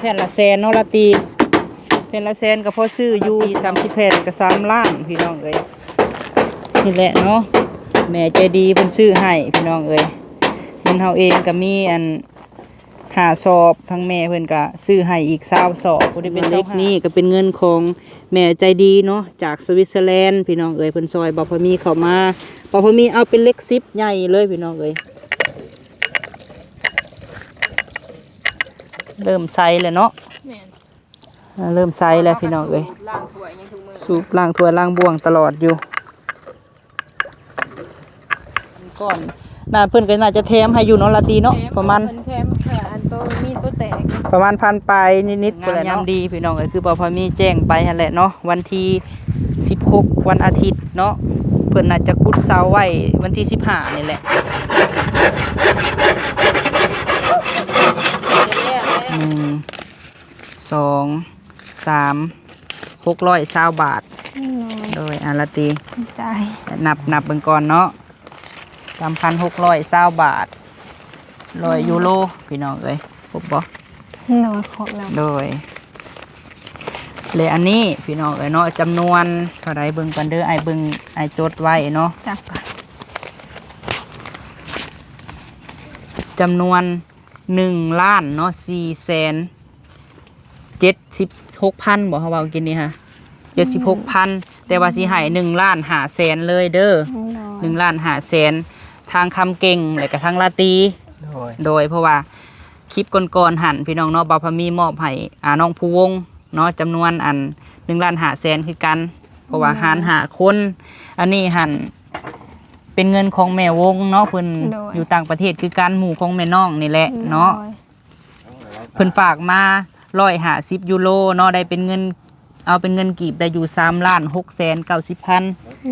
ແຜ່ນລະແສນເນາະລາຕີ ແຜ່ນລະແສນກໍພໍຊື້ຢູ່ ສາມສິບແຜ່ນກໍສາມລ້ານ ພີ່ນ້ອງເອີຍ. ນີ້ແຫຼະເນາະ ແມ່ໃຈດີເພິ່ນຊື້ໃຫ້ ພີ່ນ້ອງເອີຍ. ເງິນເຮົາເອງກໍມີອັນຫ້າສອບ ທາງແມ່ເພິ່ນກໍຊື້ໃຫ້ອີກຊາວສອບ. ບໍ່ໄດ້ເປັນເຫຼັກນີ້ກໍເປັນເງິນຂອງແມ່ໃຈດີເນາະ ຈາກສະວິດເຊີແລນ ພີ່ນ້ອງເອີຍ. ເພິ່ນຊ່ອຍບ່າວພາມີເຂົ້າມາ ບ່າວພາມີເອົາເປັນເຫຼັກສິບໃຫຍ່ເລີຍ ພີ່ນ້ອງເອີຍ. ເລີ່ມໃສ່ແລ້ວເນາະ ແມ່ນ ເລີ່ມໃສ່ແລ້ວ ພີ່ນ້ອງເອີຍ. ສູບລ້າງຖ້ວຍຫຍັງທຸກມື້ ສູບລ້າງຖ້ວຍລ້າງບ່ວງຕະຫຼອດຢູ່. ກ່ອນໜ້າເພິ່ນກໍໜ້າຈະແຖມໃຫ້ຢູ່ເນາະ ລາຕີເນາະ ແຖມ ປະມານ ເພິ່ນແຖມແຄ່ອັນໂຕມີໂຕແຕກ ປະມານພັນປາຍນິດໆ ງາມ ພຸ້ນແຫຼະເນາະ. ຍາມດີ ພີ່ນ້ອງເອີຍ ຄືບ່າວພາມີແຈ້ງໄປຫັ້ນແຫຼະເນາະ ວັນທີສິບຫົກ ວັນອາທິດເນາະ ເພິ່ນໜ້າຈະຂຸດເສົາໄວ້ວັນທີສິບຫ້ານີ້ແຫຼະ. ໜຶ່ງ ສອງ ສາມ ຫົກຮ້ອຍຊາວບາດ. ໂດຍ ໂດຍ ອາ ລາຕີ ຈ່າຍ ນັບ ນັບເບິ່ງກ່ອນເນາະ ສາມພັນຫົກຮ້ອຍຊາວບາດ ຮ້ອຍຢູໂຣ ພີ່ນ້ອງເອີຍ. ຄົບບໍ່? ໂດຍ ຄົບແລ້ວ. ໂດຍ ແລະ ອັນນີ້ ພີ່ນ້ອງເອີຍເນາະ ຈຳນວນເທົ່າໃດ ເບິ່ງກ່ອນເດີ ອ້າຍເບິ່ງ ອ້າຍຈົດໄວ້ເນາະ ຈັກກ່ອນ ຈຳນວນ ໜຶ່ງລ້ານເນາະ ສີ່ແສນເຈັດສິບຫົກພັນ ບໍ່ ເຮົາເວົ້າກິນນີ້ຫະ ເຈັດສິບຫົກພັນ ແຕ່ວ່າຊິໃຫ້ໜຶ່ງລ້ານຫ້າແສນເລີຍເດີ. ໂດຍ ໜຶ່ງລ້ານຫ້າແສນ ທາງຄຳເກັ່ງ ແລະກະທາງລາຕີ. ໂດຍ ໂດຍ ເພາະວ່າຄລິບກ່ອນໆຫັ້ນ ພີ່ນ້ອງເນາະ ບ່າວພາມີມອບໃຫ້ ອາ ນ້ອງພູວົງເນາະ ຈຳນວນອັນ ໜຶ່ງລ້ານຫ້າແສນຄືກັນ ເພາະວ່າ ໂດຍ ຫານຫ້າຄົນ. ອັນນີ້ຫັ້ນ ເປັນເງິນຂອງແມ່ວົງເນາະ ເພິ່ນ ໂດຍ ຢູ່ຕ່າງປະເທດຄືກັນ ໝູ່ຂອງແມ່ນ້ອງນີ້ແຫຼະເນາະ. ໂດຍ ເພິ່ນຝາກມາຮ້ອຍຫ້າສິບຢູໂຣເນາະ ໄດ້ເປັນເງິນ ເອົາເປັນເງິນກີບໄດ້ຢູ່ສາມລ້ານຫົກແສນເກົ້າສິບພັນ ໂ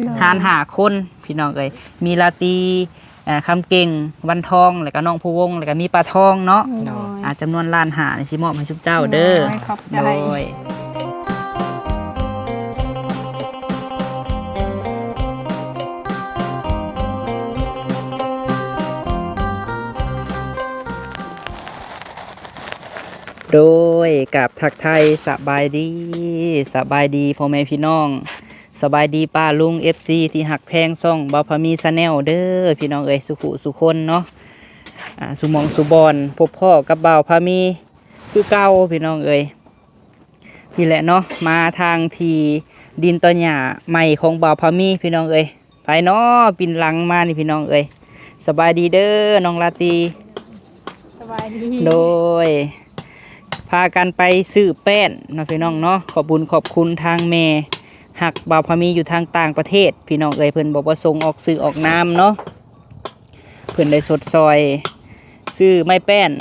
ດຍ ຫານຫ້າຄົນ ພີ່ນ້ອງເອີຍ ມີລາຕີ ເອີ ຄຳເກັ່ງ ວັນທອງ ແລ້ວກະນ້ອງພູວົງ ແລ້ວກະມີປາທອງເນາະ. ໂດຍ ອາ ຈຳນວນລ້ານຫ້ານີ້ຊິມອບໃຫ້ຊຸມເຈົ້າເດີ. ໂດຍ ຂອບໃຈ ໂດຍ ໂດຍ ກາບທັກທາຍສະບາຍດີ ສະບາຍດີພໍ່ແມ່ພີ່ນ້ອງ ສະບາຍດີປ້າລຸງ ເອັຟຊີ ທີ່ຮັກແພງຊ່ອງບ່າວພາມີ Channel ເດີ ພີ່ນ້ອງເອີຍ ສູ່ຜູ້ສູ່ຄົນເນາະ ອາ ສູ່ໝ່ອງສູ່ບ່ອນ ພົບພໍ້ກັບບ່າວພາມີຄືເກົ່າ ພີ່ນ້ອງເອີຍ. ນີ້ແຫຼະເນາະ ມາທາງທີ່ດິນຕອນຫຍ້າໃໝ່ຂອງບ່າວພາມີ ພີ່ນ້ອງເອີຍ. ໃຜເນາະປິ່ນຫຼັງມານີ້ ພີ່ນ້ອງເອີຍ? ສະບາຍດີເດີ ນ້ອງລາຕີ. ສະບາຍດີ. ໂດຍ ພາກັນໄປຊື້ແປ້ນເນາະ ພີ່ນ້ອງເນາະ. ຂອບບຸນຂອບຄຸນທາງແມ່ຮັກບ່າວພາມີຢູ່ທາງຕ່າງປະເທດ ພີ່ນ້ອງເອີຍ ເພິ່ນບໍ່ປະສົງອອກຊື່ອອກນາມເນາະ. ເພິ່ນໄດ້ຊົດຊ່ອຍຊື້ໄມ້ແປ້ນ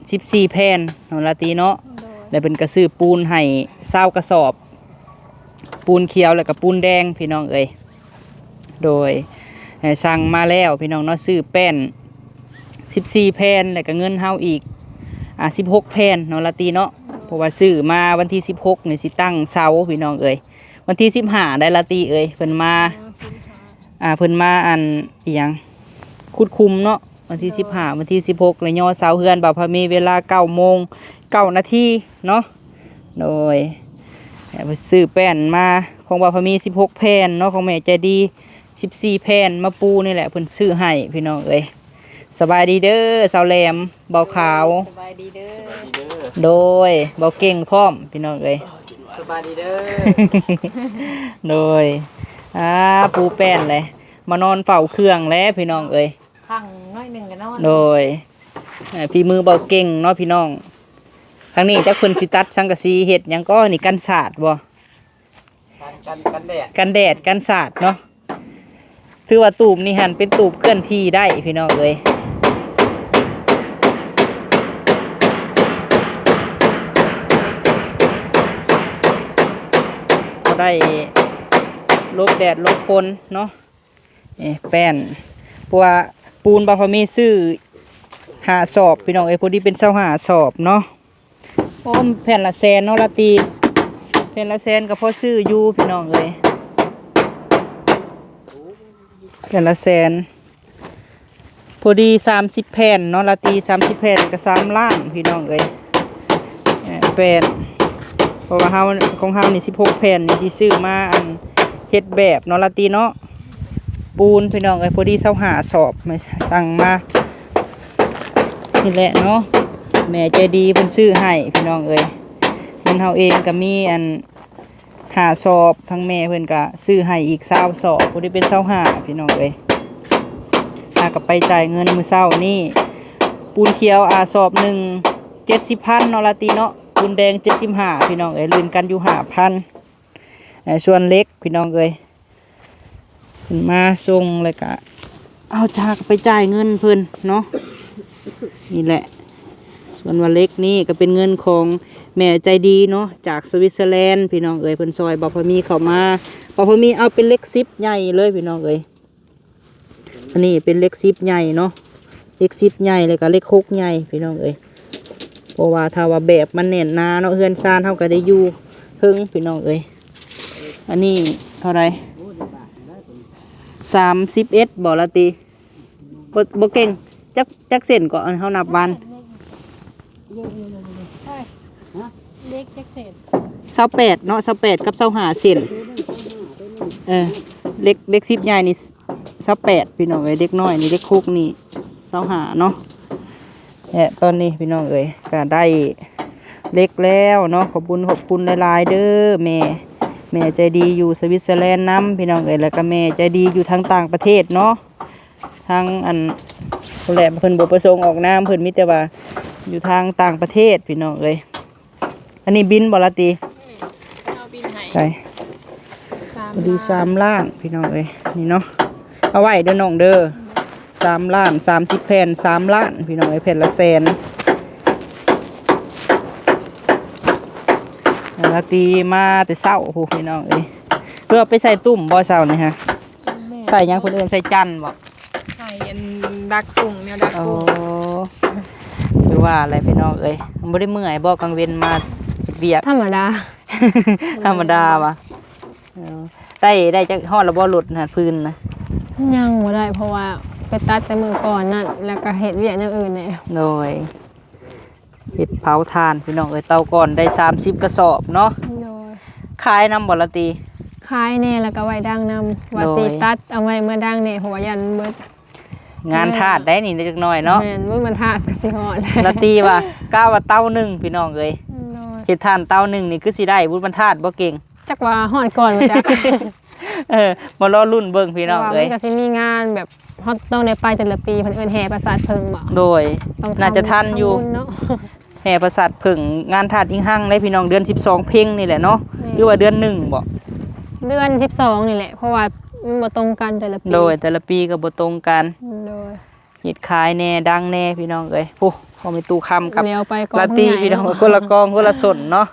ສິບສີ່ແຜ່ນເນາະ ລາຕີເນາະ. ໂດຍ ແລ້ວເພິ່ນກໍຊື້ປູນໃຫ້ຊາວກະສອບ ປູນຂຽວ ແລ້ວກໍປູນແດງ ພີ່ນ້ອງເອີຍ. ໂດຍ ເອີ ສັ່ງມາແລ້ວ ພີ່ນ້ອງເນາະ ຊື້ແປ້ນສິບສີ່ແຜ່ນ ແລ້ວກໍເງິນເຮົາອີກ ອາ ສິບຫົກແຜ່ນເນາະ ລາຕີເນາະ. ໂດຍ ເພາະວ່າຊື້ມາວັນທີສິບຫົກນີ້ຊິຕັ້ງເສົາ ພີ່ນ້ອງເອີຍ. ວັນທີສິບຫ້າໄດ໋ ລາຕີເອີຍ ເພິ່ນມາ ອືມ ອາ ເພິ່ນມາອັນ ອີຫຍັງ ຂຸດຂຸມເນາະ ວັນທີສິບຫ້າ ໂດຍ ວັນທີສິບຫົກ ແລ້ວຍໍເສົາເຮືອນບ່າວພາມີເວລາເກົ້າໂມງເກົ້ານາທີເນາະ. ໂດຍ ແລ້ວຊື້ແປ້ນມາຂອງບ່າວພາມີສິບຫົກແຜ່ນເນາະ ຂອງແມ່ໃຈດີສິບສີ່ແຜ່ນ ມາປູນີ້ແຫຼະ ເພິ່ນຊື້ໃຫ້ ພີ່ນ້ອງເອີຍ. ສະບາຍດີເດີ ສາວແຫຼມ ບ່າວຂາວ. ສະບາຍດີເດີ. ໂດຍ ບ່າວເກັ່ງພ້ອມ ພີ່ນ້ອງເອີຍ. ສະບາຍດີເດີ. ໂດຍ ອາ ປູແປ້ນແຫຼະ ມານອນເຝົ້າເຄື່ອງແຫຼະ ພີ່ນ້ອງເອີຍ. ຄັງໜ້ອຍໜຶ່ງກໍນອນ. ໂດຍ ເອີ ຝີມືບ່າວເກັ່ງເນາະ ພີ່ນ້ອງ. ທາງນີ້ຈັກເພິ່ນຊິຕັດສັງກະສີເຮັດຫຍັງກໍ ນີ້ກັນສາດບໍ່? ກັນ ກັນ ກັນແດດ ກັນແດດກັນສາດເນາະ. ຖືວ່າຕູບນີ້ຫັ້ນເປັນຕູບເຄື່ອນທີ່ໄດ້ ພີ່ນ້ອງເອີຍ. ກໍໄດ້ຫຼົບແດດຫຼົບຝົນເນາະ. ເອີ ແປ້ນ ເພາະວ່າປູນບ່າວພາມີຊື້ຫ້າສອບ ພີ່ນ້ອງເອີຍ ພໍດີເປັນຊາວຫ້າສອບເນາະ. ໂອ້ ແຜ່ນລະແສນເນາະ ລາຕີ ແຜ່ນລະແສນກໍພໍຊື້ຢູ່ ພີ່ນ້ອງເອີຍ. ແຜ່ນລະແສນ ພໍດີສາມສິບແຜ່ນເນາະ ລາຕີ ສາມສິບແຜ່ນກໍສາມລ້ານ ພີ່ນ້ອງເອີຍ. ເອີ ແຜ່ນ ເພາະວ່າເຮົາ ຂອງເຮົານີ້ສິບຫົກແຜ່ນນີ້ ຊິຊື້ມາອັນເຮັດແບບເນາະ ລາຕີເນາະ ປູນພີ່ນ້ອງເອີຍ ພໍດີຊາວຫ້າສອບ ສັ່ງມານີ້ແຫຼະເນາະ ແມ່ໃຈດີເພິ່ນຊື້ໃຫ້ພີ່ນ້ອງເອີຍ ເງິນເຮົາເອງກໍມີອັນ ຫ້າສອບ ທາງແມ່ເພິ່ນກະຊື້ໃຫ້ອີກຊາວສອບ ຜູ້ທີ່ເປັນຊາວຫ້າພີ່ນ້ອງເອີຍ ຫາກະໄປຈ່າຍເງິນມື້ເຊົ້ານີ້ ປູນຂຽວ ອາ ສອບໜຶ່ງ ເຈັດສິບພັນເນາະ ລາຕີເນາະ ປູນແດງ ເຈັດສິບຫ້າ ພີ່ນ້ອງເອີຍ ລື່ນກັນຢູ່ ຫ້າພັນ ສ່ວນເຫຼັກພີ່ນ້ອງເອີຍ ເພິ່ນມາສົ່ງ ແລ້ວກະເຮົາຈະໄປຈ່າຍເງິນເພິ່ນເນາະ ນີ້ແຫຼະ ສ່ວນວ່າເຫຼັກນີ້ກໍເປັນເງິນຂອງແມ່ໃຈດີເນາະ ຈາກສະວິດເຊີແລນ ພີ່ນ້ອງເອີຍ ເພິ່ນຊ່ອຍບ່າວພາມີເຂົ້າມາ ບ່າວພາມີເອົາເປັນເຫຼັກສິບໃຫຍ່ເລີຍ ພີ່ນ້ອງເອີຍ ອັນນີ້ເປັນເຫຼັກສິບໃຫຍ່ເນາະ ເຫຼັກສິບໃຫຍ່ ແລ້ວກໍເຫຼັກຫົກໃຫຍ່ ພີ່ນ້ອງເອີຍ ເພາະວ່າຖ້າວ່າແບບມັນແໜ້ນໜາເນາະ ເຮືອນຊານເຮົາກໍໄດ້ຢູ່ເທິງ ພີ່ນ້ອງເອີຍ ອັນນີ້ເທົ່າໃດ ສາມສິບເອັດ ບໍ່ລາຕີ ບໍ່ ບໍ່ເກັ່ງ ຈັກ ຈັກເສັ້ນກໍ ອັນເຮົານັບວັນ ເລັກຈັກເສັ້ນ ຊາວແປດເນາະ ຊາວແປດກັບຊາວຫ້າເສັ້ນ ເອີ ເຫຼັກ ເຫຼັກສິບໃຫຍ່ນີ້ ຊາວແປດ ພີ່ນ້ອງເອີຍ ເຫຼັກນ້ອຍນີ້ ເຫຼັກຫົກນີ້ ຊາວຫ້າເນາະ ແລະ ຕອນນີ້ພີ່ນ້ອງເອີຍ ກະໄດ້ເຫຼັກແລ້ວເນາະ ຂອບບຸນຂອບຄຸນຫຼາຍໆເດີແມ່ ແມ່ໃຈດີຢູ່ສະວິດເຊີແລນນຳ ພີ່ນ້ອງເອີຍ ແລ້ວກະແມ່ໃຈດີຢູ່ທາງຕ່າງປະເທດເນາະ ທາງອັນ ຜູ້ແຫຼະ ເພິ່ນບໍ່ປະສົງອອກນາມ ເພິ່ນມີແຕ່ວ່າຢູ່ທາງຕ່າງປະເທດ ພີ່ນ້ອງເອີຍ ອັນນີ້ບິນບໍ່ລາຕີ ເອົາບິນໃຫ້ ໃສ່ ສາມ ພໍດີ ລ້ານ ສາມລ້ານ ພີ່ນ້ອງເອີຍ ນີ້ເນາະ ເອົາໄວ້ເດີນ້ອງເດີ ສາມລ້ານ ສາມສິບແຜ່ນ ສາມລ້ານ ພີ່ນ້ອງເອີຍ ແຜ່ນລະແສນ ລາຕີມາແຕ່ເຊົ້າພຸ້ນ ພີ່ນ້ອງເອີຍ ເພື່ອໄປໃສ່ຕຸ້ມບໍ່ເຊົ້ານີ້ຮະ ແມ່ນ ໃສ່ຫຍັງ ເພິ່ນເອີ້ນໃສ່ຈັນບໍ່ ໃສ່ອັນດັກກຸ້ງ ແນວດັກກຸ້ງ ໂອ້ ຄືວ່າແຫຼະພີ່ນ້ອງເອີຍ ບໍ່ໄດ້ເມື່ອຍບໍ່ກາງເວັນມາເຮັດວຽກ ທຳມະດາ ທຳມະດາຫວາ ເອີ ໄດ້ ໄດ້ຈັກຮອດແລ້ວບໍ່ລົດຫັ້ນ ຟືນນະ ຍັງບໍ່ໄດ້ ເພາະວ່າໄປຕັດແຕ່ມື້ກ່ອນນັ້ນ ແລ້ວກໍເຮັດວຽກແນວອື່ນແດ່ ໂດຍ ເຮັດເຜົາຖ່ານພີ່ນ້ອງເອີຍ ເຕົາກ່ອນໄດ້ສາມສິບກະສອບເນາະ ໂດຍ ຂາຍນຳບໍ່ລາຕີ ຂາຍແດ່ ແລ້ວກໍໄວ້ດັງນຳ ວ່າ ໂດຍ ຊິຕັດເອົາໄວ້ເມືອດັງແດ່ ເພາະວ່າຢ້ານມັນເບິດ ງານທາດໄດ໋ນີ້ ຈັກໜ້ອຍເນາະ ແມ່ນ ບຸນບັນທາດກໍຊິຮອດ ລາຕີວ່າ ກະວ່າເຕົາໜຶ່ງພີ່ນ້ອງເອີຍ ໂດຍ ເຮັດຖ່ານເຕົາໜຶ່ງນີ້ຄືຊິໄດ້ ບຸນບັນທາດບໍ່ເກັ່ງ ຈັກວ່າຮອດກ່ອນບໍ່ຈັກ ເອີ ມາລໍລຸ້ນເບິ່ງພີ່ນ້ອງເອີຍ ເພາະວ່າມັນກໍຊິມີງານແບບ ເຮົາຕ້ອງໄດ້ໄປແຕ່ລະປີ ເພິ່ນເອີ້ນແຫ່ປາສາດເຜິ້ງບໍ ໂດຍ ຕ້ອງທຳ ໜ້າຈະທັນຢູ່ ທຳບຸນເນາະ ແຫ່ປາສາດເຜິ້ງ ງານທາດອີງຮັງເດ້ພີ່ນ້ອງ ເດືອນສິບສອງເພັງນີ້ແຫຼະເນາະ ແມ່ນ ຫຼືວ່າເດືອນໜຶ່ງບໍ ເດືອນສິບສອງນີ້ແຫຼະ ເພາະວ່າມັນບໍ່ຕົງກັນແຕ່ລະປີ ໂດຍ ແຕ່ລະປີກໍບໍ່ຕົງກັນ ໂດຍ ເຮັດຂາຍແດ່ ດັງແດ່ພີ່ນ້ອງເອີຍ ໂອ້ ພໍ່ແມ່ຕູ້ຄຳກັບ ລາຕີພີ່ນ້ອງ ຄົນລະກອງຄົນລະສົນເນາະ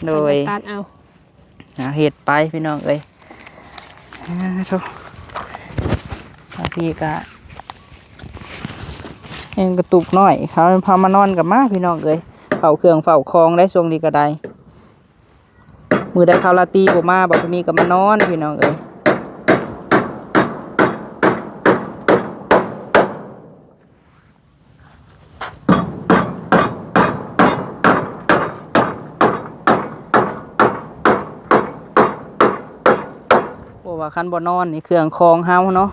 ໂດຍ ຕັດເອົາ ເຮັດໄປພີ່ນ້ອງເອີຍ ອາ ໂທ້ ບາງທີກະ ເຫັນກະຕຸກນ້ອຍ ເຂົາພາມານອນກັບມາພີ່ນ້ອງເອີຍ ເຝົ້າເຄື່ອງເຝົ້າຂອງໄດ໋ ຊ່ວງນີ້ກະໄດ້ ມື້ໃດເຂົາລາຕີບໍ່ມາ ບັກມີກະມານອນພີ່ນ້ອງເອີຍ ເພາະວ່າຄັນບໍ່ນອນນີ້ເຄື່ອງຂອງເຮົາເນາະ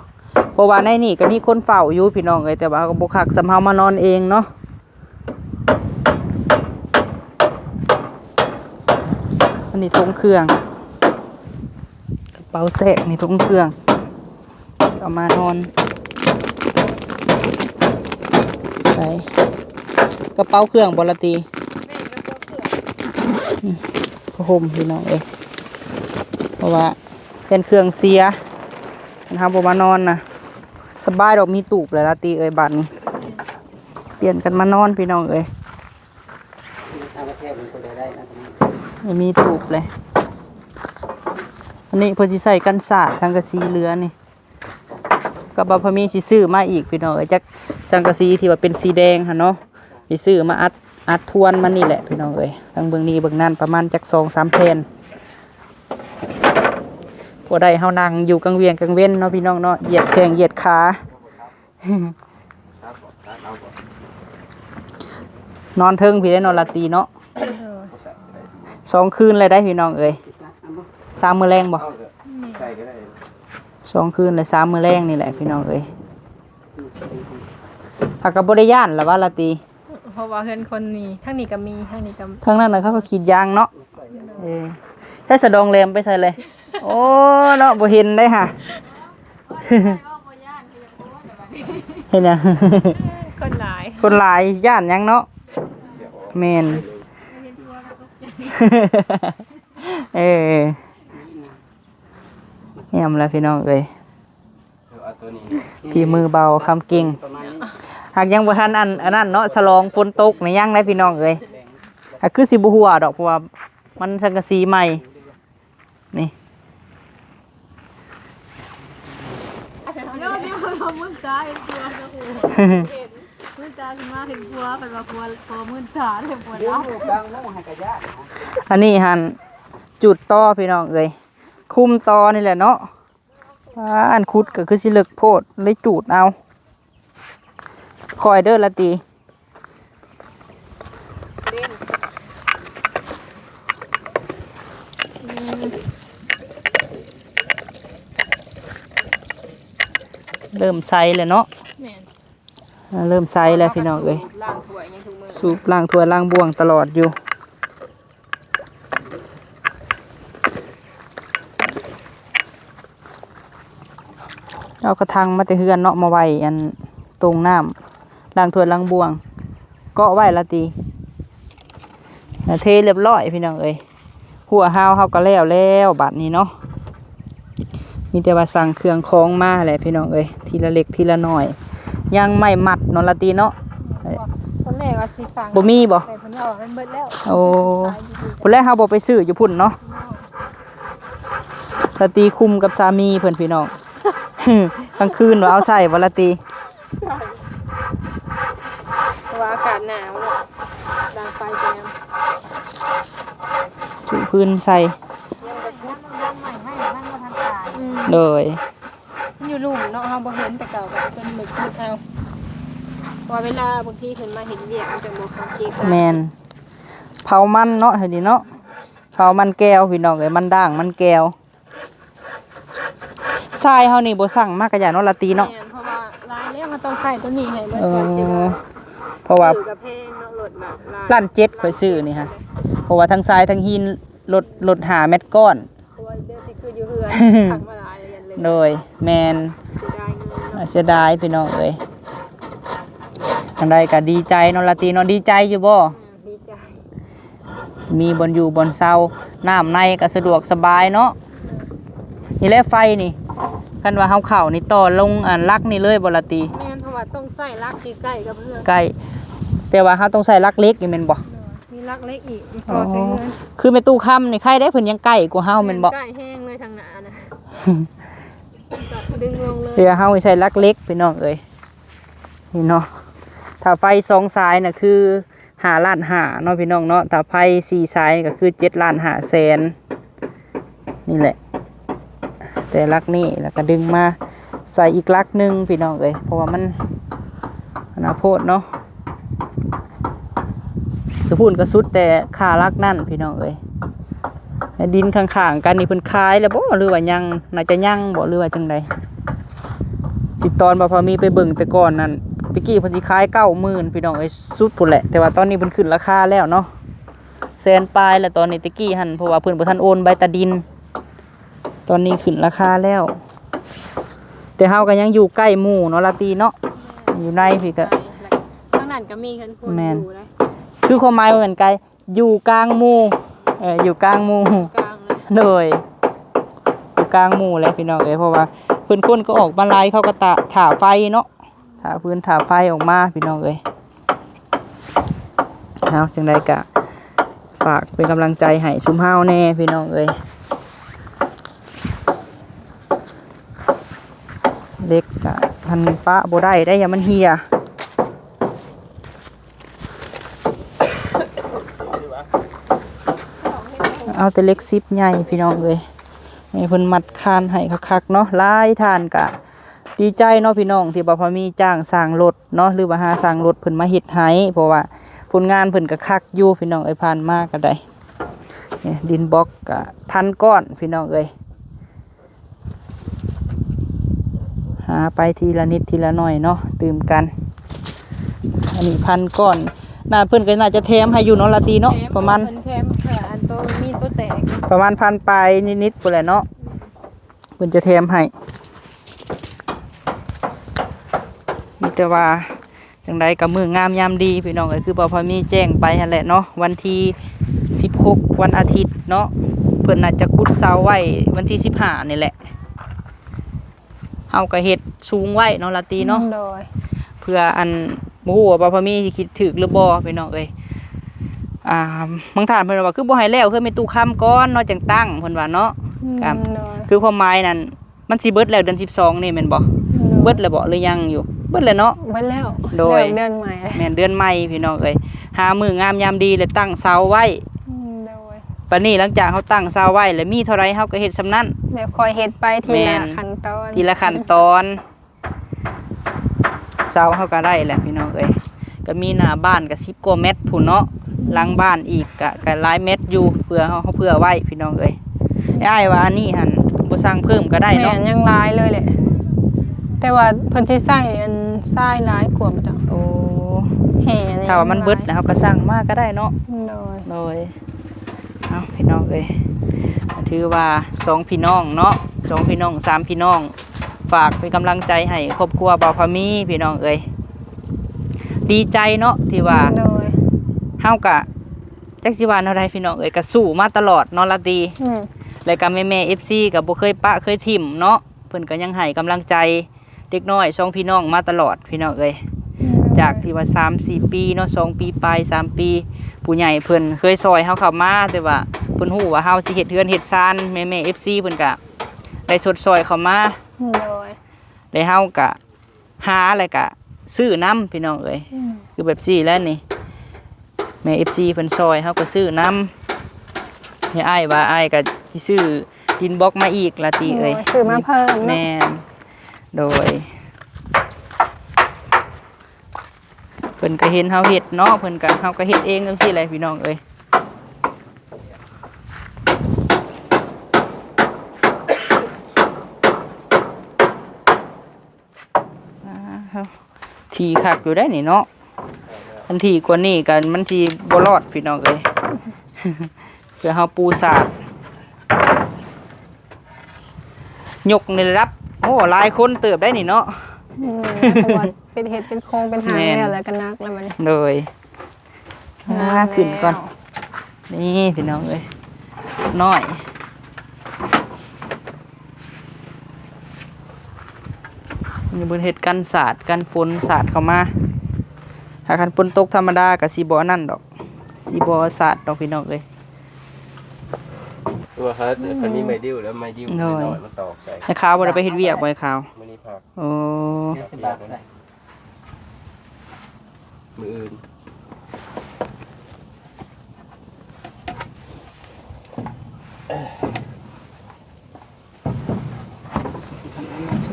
ເພາະວ່າໃນນີ້ກໍມີຄົນເຝົ້າຢູ່ພີ່ນ້ອງເອີຍ ແຕ່ວ່າເຮົາກໍບໍ່ຄັກສ່ຳເຮົາມານອນເອງເນາະ ອັນນີ້ຖົງເຄື່ອງ ກະເປົາແຊກນີ້ຖົງເຄື່ອງ ເອົາມານອນ ໃສ່ກະເປົາເຄື່ອງບໍ່ລະຕີ ແມ່ນ ກະເປົາເຄື່ອງ ຜ້າຫົ່ມພີ່ນ້ອງເອີຍ ເພາະວ່າເປັນເຄື່ອງເສຍ ຄັນເຮົາບໍ່ມານອນນະ ສະບາຍດອກ ມີຕູບແລ້ວລະຕີເອີຍ ບາດນີ້ ປ່ຽນກັນມານອນພີ່ນ້ອງເອີຍ ມີຕູບເລີຍ ອັນນີ້ເພິ່ນຊິໃສ່ກັນສາດ ສັງກະສີເຫຼືອນີ້ ກັບວ່າພໍ່ມີຊິຊື້ມາອີກພີ່ນ້ອງເອີຍ ຈັກສັງກະສີທີ່ວ່າເປັນສີແດງຫັ້ນເນາະ ຊິຊື້ມາອັດ ອັດທວນມັນນີ້ແຫຼະພີ່ນ້ອງເອີຍ ທັງເບື້ອງນີ້ເບື້ອງນັ້ນປະມານຈັກສອງສາມແຜ່ນ ພໍໄດ້ເຮົານັ່ງຢູ່ກາງວຽງກາງເວັນເນາະ ພີ່ນ້ອງເນາະ ຢຽດແຂ້ງຢຽດຂາ ນອນເທິງພີ້ເດ້ເນາະ ລາຕີເນາະ ສອງຄືນແລ້ວໄດ໋ພີ່ນ້ອງເອີຍ. ສາມມື້ແລງບໍ່? ສອງຄືນແລ້ວ ສາມມື້ແລງນີ້ແຫຼະພີ່ນ້ອງເອີຍ. ຫາກກໍບໍ່ໄດ້ຢ້ານລະວ່າລາຕີ ເພາະວ່າເຮືອນຄົນນີ້ ທາງນີ້ກໍມີ ທາງນີ້ກໍ ທາງນັ້ນນະ ເຂົາກໍກຣີດຢາງເນາະ. ເອີ ໃຊ້ສະດອງແຫຼມໄປໃສເລີຍ? ໂອ້ ເນາະ ບໍ່ເຫັນໄດ໋ຫາ. ເຮັດຫຍັງ? ຄົນຫຼາຍ ຄົນຫຼາຍຢ້ານຫຍັງເນາະ. ແມ່ນ ເອີ ແມ່ນລະພີ່ນ້ອງເອີຍ. ເອີ ເອົາໂຕນີ້ ຝີມືເບົາຄຳເກັ່ງ. ຫາກຍັງບໍ່ທັນອັນ ອັນນັ້ນເນາະ ສະຫຼອງຝົນຕົກນີ້ຍັງໄດ໋ພີ່ນ້ອງເອີຍ. ຫາກຄືຊິບໍ່ຮົ່ວດອກ ເພາະວ່າມັນສັງກະສີໃໝ່ນີ້. ອັນນີ້ຫັ້ນຈູດຕໍ່ພີ່ນ້ອງເອີຍ ຄຸມຕໍ່ນີ້ແຫຼະເນາະ. ອ່າ ອັນຂຸດກໍຄືຊິເລິກໂພດ ເລີຍຈູດເອົາ. ຄ່ອຍເດີລາຕີ. ເລີ່ມໃສແລ້ວເນາະ. ແມ່ນ ເລີ່ມໃສແລ້ວພີ່ນ້ອງເອີຍ. ສູບລ້າງຖ້ວຍລ້າງບ່ວງຕະຫຼອດຢູ່. ເອົາກະຖັງມາແຕ່ເຮືອນເນາະ ມາໄວ້ອັນຕົງນ້ຳ ລ້າງຖ້ວຍລ້າງບ່ວງ ເກາະໄວ້ລະຕິ. ເທຮຽບຮ້ອຍພີ່ນ້ອງເອີຍ. ຮົ້ວຮາວເຮົາກໍແລ້ວແລ້ວບາດນີ້ເນາະ. ມີແຕ່ວ່າສັ່ງເຄື່ອງຂອງມາແຫຼະພີ່ນ້ອງເອີຍ ທີລະເລັກທີລະນ້ອຍ. ຍັງໄມ້ມັດເນາະລະຕິເນາະ. ຕອນແລກວ່າຊິສັ່ງ ບໍ່ມີບໍ່? ແຕ່ເພິ່ນວ່າມັນເບິດແລ້ວ. ໂອ້ ພຸ້ນແຫຼະ ເຮົາບໍ່ໄປຊື້ຢູ່ພຸ້ນເນາະ. ລະຕີຄຸມກັບສາມີເພິ່ນພີ່ນ້ອງ. ກາງຄືນວ່າເອົາໃຊ້ບໍ່ລະຕີ? ເພາະວ່າອາກາດໜາວເນາະ ດັງໄຟໄປນຳ. ຈຸພື້ນໃສ່. ອືມ ໂດຍ ມັນຢູ່ລຸ່ມເນາະ ເຮົາບໍ່ເຫັນ ແຕ່ເກົ່າກໍເປັນມືຂຸດເອົາ. ເພາະວ່າເວລາບາງທີເພິ່ນມາເຮັດວຽກ ມັນຈະບໍ່ເຂົ້າເກະກະ. ແມ່ນ ເຜົາມັນເນາະ ເຮັດນີ້ເນາະ ເຜົາມັນແກ້ວພີ່ນ້ອງເອີຍ ມັນດ້າງມັນແກ້ວ. ຊາຍເຮົານີ້ບໍ່ສັ່ງມາກະຢ່າເນາະລະຕີເນາະ. ແມ່ນ ເພາະວ່າຫຼາຍແລ້ວ ເຮົາຕ້ອງໃຊ້ຕົວນີ້ໃຫ້ເບິດກ່ອນ. ເອີ ຊິວ່າ ເພາະວ່າຊື້ກະແພງເນາະ ລົດລະລ້ານ ລ້ານເຈັດຂ້ອຍຊື້ນີ້ຮະ. ເພາະວ່າທັງຊາຍທັງຫີນ ລົດ ລົດຫ້າແມັດກ້ອນ. ໂອ້ຍ ດຽວຊິຄືຢູ່ເຮືອນ ສັ່ງມາຫຼາຍ ຢ້ານເລີຍ. ໂດຍ ແມ່ນ ເສຍດາຍເງິນເນາະ ເສຍດາຍພີ່ນ້ອງເອີຍ. ຈັ່ງໃດກະດີໃຈເນາະລະຕີເນາະ. ດີໃຈຢູ່ບໍ່? ອືມ ດີໃຈ ມີບ່ອນຢູ່ບ່ອນເຊົາ ນ້ຳໃນກໍສະດວກສະບາຍເນາະ. ນີ້ແຫຼະໄຟນີ້ ຄັນວ່າເຮົາເຂົ້ານີ້ຕໍ່ລົງອັນຫຼັກນີ້ເລີຍບໍ່ລະຕີ? ແມ່ນ ເພາະວ່າຕ້ອງໃຊ້ຫຼັກທີ່ໃກ້ກັບເຮືອນ. ໃກ້ ແຕ່ວ່າເຮົາຕ້ອງໃຊ້ຫຼັກເຫຼັກນີ້ແມ່ນບໍ່? ໂດຍ ມີຫຼັກເຫຼັກອີກ ມີຕໍ່ໃສ່ເຮືອນ. ອໍ ຄືແມ່ຕູ້ຄຳນີ້ໃຄໄດ້ ເພິ່ນຍັງໃກ້ກວ່າເຮົາແມ່ນບໍ່? ແມ່ນ ໃກ້ແຮງເລີຍທາງໜ້ານະ. ດຶງລົງເລີຍ. ເພື່ອເຮົາໃຊ້ຫຼັກເຫຼັກພີ່ນ້ອງເອີຍ. ນີ້ເນາະ ຖ້າໄຟສອງສາຍນະຄືຫ້າລ້ານຫ້າເນາະພີ່ນ້ອງເນາະ. ຖ້າໄຟສີ່ສາຍກໍຄືເຈັດລ້ານຫ້າແສນ. ນີ້ແຫຼະ ແຕ່ຫຼັກນີ້ ແລ້ວກໍດຶງມາໃສ່ອີກຫຼັກໜຶ່ງພີ່ນ້ອງເອີຍ ເພາະວ່າມັນອັນນະໂພດເນາະ. ຄືພຸ້ນກໍສຸດແຕ່ຄາຫຼັກນັ້ນພີ່ນ້ອງເອີຍ. ແລະ ດິນຂ້າງໆກັນນີ້ເພິ່ນຂາຍແລ້ວບໍ່ ຫຼືວ່າຍັງ? ໜ້າຈະຍັງບໍ່ ຫຼືວ່າຈັ່ງໃດ? ທີ່ຕອນບ່າວພາມີໄປເບິ່ງແຕ່ກ່ອນນັ້ນ ແຕ່ກີ້ເພິ່ນຊິຂາຍເກົ້າໝື່ນພີ່ນ້ອງເອີຍ ສຸດພຸ້ນແຫຼະ. ແຕ່ວ່າຕອນນີ້ເພິ່ນຂຶ້ນລາຄາແລ້ວເນາະ ແສນປາຍແລ້ວຕອນນີ້. ແຕ່ກີ້ຫັ້ນ ເພາະວ່າເພິ່ນບໍ່ທັນໂອນໃບຕາດິນ ຕອນນີ້ຂຶ້ນລາຄາແລ້ວ. ແຕ່ເຮົາກໍຍັງຢູ່ໃກ້ໝູ່ເນາະລາຕີເນາະ ຢູ່ໃນພີ້ກໍ ທາງນັ້ນກໍມີເຮືອນຄົນ ແມ່ນ ຢູ່ເດ້. ຄືຄວາມໝາຍວ່າແມ່ນໄກ ຢູ່ກາງໝູ່ ເອີ ຢູ່ກາງໝູ່ ຢູ່ກາງເລີຍ ໂດຍ ຢູ່ກາງໝູ່ແຫຼະພີ່ນ້ອງເອີຍ. ເພາະວ່າເພິ່ນຄົນກໍອອກມາຫຼາຍ ເຂົາກໍຖ້າ ຖ້າໄຟເນາະ ຖ້າຟືນຖ້າໄຟອອກມາພີ່ນ້ອງເອີຍ. ເອົາ ຈັ່ງໃດກະຝາກເປັນກຳລັງໃຈໃຫ້ຊຸມເຮົາແດ່ພີ່ນ້ອງເອີຍ. ເຫຼັກກະ ມັນປະບໍ່ໄດ້ເດ້ ຢ້ານມັນເຫ່ຍ. ເອົາແຕ່ເຫຼັກສິບໃຫຍ່ພີ່ນ້ອງເອີຍ ໃຫ້ເພິ່ນມັດຄານໃຫ້ຄັກໆເນາະ. ຫຼາຍທ່ານກະດີໃຈເນາະພີ່ນ້ອງ ທີ່ວ່າພໍມີຈ້າງຊ່າງລົດເນາະ ຫຼືວ່າຫາຊ່າງລົດເພິ່ນມາເຮັດໃຫ້ ເພາະວ່າຜົນງານເພິ່ນກະຄັກຢູ່ພີ່ນ້ອງເອີຍ. ຜ່ານມາກະໄດ້ ນີ້ດິນບລັອກກະພັນກ້ອນພີ່ນ້ອງເອີຍ. ຫາໄປທີລະນິດທີລະໜ້ອຍເນາະ ຕື່ມກັນ. ອັນນີ້ພັນກ້ອນ ໜ້າເພິ່ນກໍໜ້າຈະແຖມໃຫ້ຢູ່ເນາະ ລາຕີເນາະ. ແຖມ ປະມານ ເພິ່ນແຖມເພື່ອອັນໂຕມີໂຕແຕກ ປະມານພັນປາຍນິດໆພຸ້ນແຫຼະເນາະ. ເພິ່ນຈະແຖມໃຫ້ ມີແຕ່ວ່າຈັ່ງໃດກໍມື້ງາມຍາມດີພີ່ນ້ອງເອີຍ ຄືບໍ່ພໍມີແຈ້ງໄປຫັ້ນແຫຼະເນາະ. ວັນທີສິບຫົກ ວັນອາທິດເນາະ ເພິ່ນໜ້າຈະຂຸດເສົາໄວ້ວັນທີສິບຫ້ານີ້ແຫຼະ. ເຮົາກໍເຮັດສູງໄວ້ເນາະ ລາຕີເນາະ. ໂດຍ ເພື່ອອັນ ບໍ່ຮູ້ວ່າບໍ່ພໍມີຊິຄິດຖືກຫຼືບໍ່ພີ່ນ້ອງເອີຍ. ອ່າ ບາງທ່ານເພິ່ນວ່າ ຄືບໍ່ໃຫ້ແລ້ວເຮືອນແມ່ຕູ້ຄຳກ່ອນເນາະ ຈັ່ງຕັ້ງ ເພິ່ນວ່າເນາະ. ອືມ ກໍ ໂດຍ ຄືຄວາມໝາຍນັ້ນ ມັນຊິເບິດແລ້ວເດືອນສິບສອງນີ້ແມ່ນບໍ່? ໂດຍ ເບິດແລ້ວບໍ່ ຫຼືຍັງຢູ່? ເບິດແລ້ວເນາະ. ເບິດແລ້ວ. ໂດຍ ເລີ່ມເດືອນໃໝ່ ແມ່ນເດືອນໃໝ່ພີ່ນ້ອງເອີຍ. ຫາມື້ງາມຍາມດີແລ້ວຕັ້ງເສົາໄວ້. ອືມ ໂດຍ ບັດນີ້ຫຼັງຈາກເຮົາຕັ້ງເສົາໄວ້ແລ້ວ ມີເທົ່າໃດເຮົາກໍເຮັດສ່ຳນັ້ນ ແບບຄ່ອຍເຮັດໄປທີລະ ແມ່ນ ຂັ້ນຕອນ ທີລະຂັ້ນຕອນ. ເສົາເຮົາກໍໄດ້ແຫຼະພີ່ນ້ອງເອີຍ ກໍມີໜ້າບ້ານກໍສິບກວ່າແມັດພຸ້ນເນາະ. ອືມ ຫຼັງບ້ານອີກກໍ ກໍຫຼາຍແມັດຢູ່ ເພື່ອເຮົາ ເຮົາເພື່ອໄວ້ພີ່ນ້ອງເອີຍ. ອ້າຍວ່າອັນນີ້ຫັ້ນບໍ່ສ້າງເພີ່ມກໍໄດ້ເນາະ. ແມ່ນ ຍັງຫຼາຍເລີຍແຫຼະ ແຕ່ວ່າເພິ່ນຊິໃຊ້ອັນຊາຍຫຼາຍກວ່າບໍ່ຈັກ. ໂອ້ ແຫ່ນີ້ ຖ້າວ່າມັນເບິດແລ້ວເຮົາກໍສ້າງມາກໍໄດ້ເນາະ. ໂດຍ ໂດຍ. ເອົາ ພີ່ນ້ອງເອີຍ ຖືວ່າສອງພີ່ນ້ອງເນາະ ສອງພີ່ນ້ອງ ສາມພີ່ນ້ອງ ຝາກເປັນກຳລັງໃຈໃຫ້ຄອບຄົວບ່າວພາມີພີ່ນ້ອງເອີຍ. ດີໃຈເນາະທີ່ວ່າ ໂດຍ ເຮົາກະຈັກຊິວ່າແນວໃດພີ່ນ້ອງເອີຍ ກະສູ້ມາຕະຫຼອດເນາະລາຕີ. ອືມ ແລ້ວກະແມ່ໆ ເອັຟຊີ ກະບໍ່ເຄີຍປະເຄີຍຖິ້ມເນາະ ເພິ່ນກະຍັງໃຫ້ກຳລັງໃຈເດັກນ້ອຍສອງພີ່ນ້ອງມາຕະຫຼອດພີ່ນ້ອງເອີຍ. ອືມ ຈາກທີ່ວ່າສາມສີ່ປີເນາະ ສອງປີປາຍ ສາມປີ ຜູ້ໃຫຍ່ເພິ່ນເຄີຍຊ່ອຍເຮົາເຂົ້າມາ ແຕ່ວ່າເພິ່ນຮູ້ວ່າເຮົາຊິເຮັດເຮືອນເຮັດຊານ ແມ່ໆ ເອັຟຊີ ເພິ່ນກະ ໄດ້ຊົດຊ່ອຍເຂົ້າມາ. ໂດຍ ແລະເຮົາກະຫາ ແລະກະຊື້ນຳພີ່ນ້ອງເອີຍ. ອືມ ຄືແບບຊີ້ແຫຼະນີ້ ແມ່ເອັຟຊີເພິ່ນຊ່ອຍ ເຮົາກະຊື້ນຳ. ໃຫ້ອ້າຍວ່າ ອ້າຍກະຊິຊື້ດິນບລັອກມາອີກລາຕີເອີຍ. ໂດຍ ຊື້ມາເພີ່ມເນາະ. ແມ່ນ ໂດຍ. ເພິ່ນກະເຫັນເຮົາເຮັດເນາະ ເພິ່ນກະ ເຮົາກະເຮັດເອງຈັ່ງຊີ້ແຫຼະພີ່ນ້ອງເອີຍ. ອ່າ ທີ່ຄັກຢູ່ໄດ໋ນີ້ເນາະ ຄັນທີ່ກວ່ານີ້ກະມັນຊິບໍ່ລອດພີ່ນ້ອງເອີຍ. ເພື່ອເຮົາປູສາດ ຍົກໃນລະດັບ ໂອ້ ຫຼາຍຄົນເຕີບໄດ໋ນີ້ເນາະ. ອືມ ເພາະວ່າເປັນເຮັດເປັນໂຄງເປັນຫາງແລ້ວ ແລ້ວກໍໜັກແລ້ວບັດນີ້. ໂດຍ ອ່າ ຂຶ້ນກ່ອນ. ນີ້ພີ່ນ້ອງເອີຍ ນ້ອຍ ນີ້ເພິ່ນເຮັດກັນສາດ ກັນຝົນສາດເຂົ້າມາ. ຖ້າຄັນຝົນຕົກທຳມະດາກໍຊິບໍ່ອັນນັ້ນດອກ ຊິບໍ່ສາດດອກພີ່ນ້ອງເອີຍ. ຕົວເຮົາ ອືມ ຄັນມີໄມ້ດິ້ວແລ້ວ ໄມ້ດິ້ວ ໂດຍ ນ້ອຍໆ ມາຕອກໃສ່. ແມ່ຂາວບໍ່ໄດ້ໄປເຮັດວຽກບໍ່ ແມ່ຂາວ? ມື້ນີ້ພັກ. ໂອ້ ດຽວຊິບັກໃສ່ ມື້ອື່ນ.